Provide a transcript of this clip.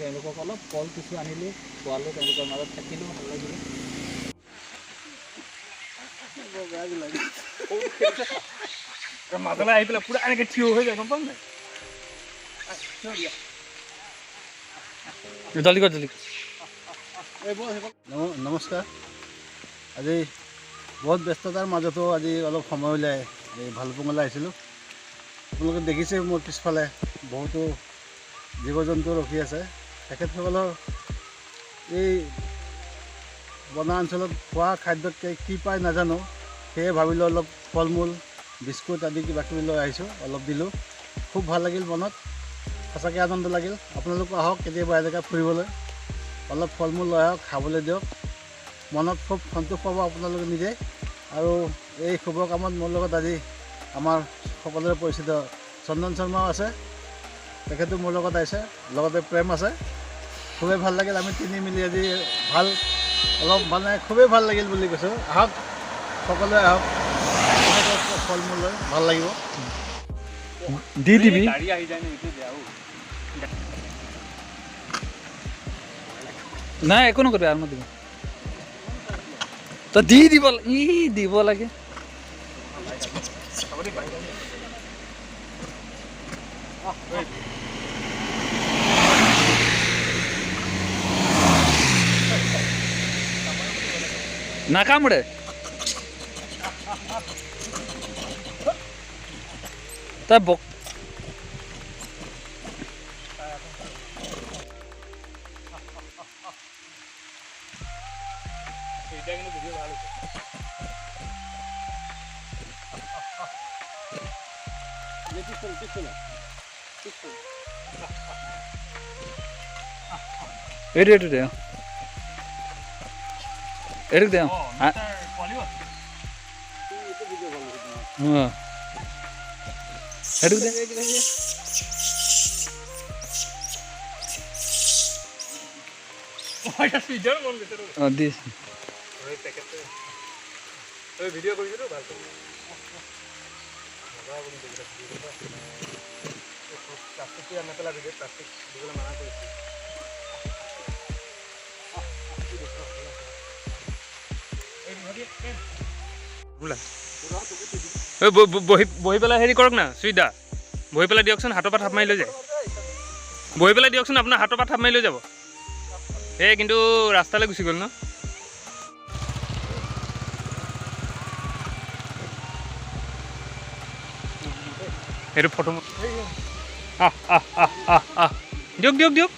তেওঁলোকক অলপ কল কিছু আনিলোঁ, খোৱালোঁ, তেওঁলোকৰ মাজত থাকিলোঁ, ভাল লাগিলে। মাজলৈ আহি পেলাই পূৰা এনেকৈ থিয় হৈ যায়, গম পাম নাই? জলদি কৰ, জলদি। নমস্কাৰ। আজি বহুত ব্যস্ততাৰ মাজতো আজি অলপ সময় উলিয়াই এই ভালুকপুঙলৈ আহিছিলোঁ। আপোনালোকে দেখিছে মোৰ পিছফালে বহুতো জীৱ জন্তু ৰখি আছে। তেখেতসকলৰ এই বনাঞ্চলত খোৱা খাদ্যতকৈ কি পায় নাজানো, সেয়ে ভাবিলোঁ অলপ ফল মূল, বিস্কুট আদি কিবা কিবি লৈ আহিছোঁ, অলপ দিলোঁ। খুব ভাল লাগিল মনত, সঁচাকৈ আনন্দ লাগিল। আপোনালোকো আহক কেতিয়াবা এনেকৈ ফুৰিবলৈ, অলপ ফল মূল লৈ আহক, খাবলৈ দিয়ক, মনত খুব সন্তোষ পাব আপোনালোকে নিজে। আৰু এই শুভ কামত মোৰ লগত আজি আমাৰ সকলোৰে পৰিচিত চন্দন শৰ্মাও আছে, তেখেতো মোৰ লগত আহিছে, লগতে প্ৰেম আছে। খুবেই ভাল লাগিল, আমি তিনি মিলি আজি ভাল অলপ মানে খুবেই ভাল লাগিল বুলি কৈছোঁ। আহক সকলোৱে আহক, ফল মূল লৈ ভাল লাগিব। দি দিবি নাই, একো নকৰিবি, আৰু দিবি তই, দি দিব ই দিব লাগে। নাকামোৰে তই বক। এইটো এইটো দে, এইটোক দে। সেইটোক দে। অঁ দি বহি পেলাই হেৰি কৰক না চুইদা, বহি পেলাই দিয়কচোন, হাতৰ পৰা থাপ মাৰি লৈ যায়। বহি পেলাই দিয়কচোন, আপোনাৰ হাতৰ পৰা থাপ মাৰি লৈ যাব। এই কিন্তু ৰাস্তালৈ গুচি গ'ল ন। সেইটো ফটো আহ আহ আহ আহ আহ দিয়ক দিয়ক দিয়ক।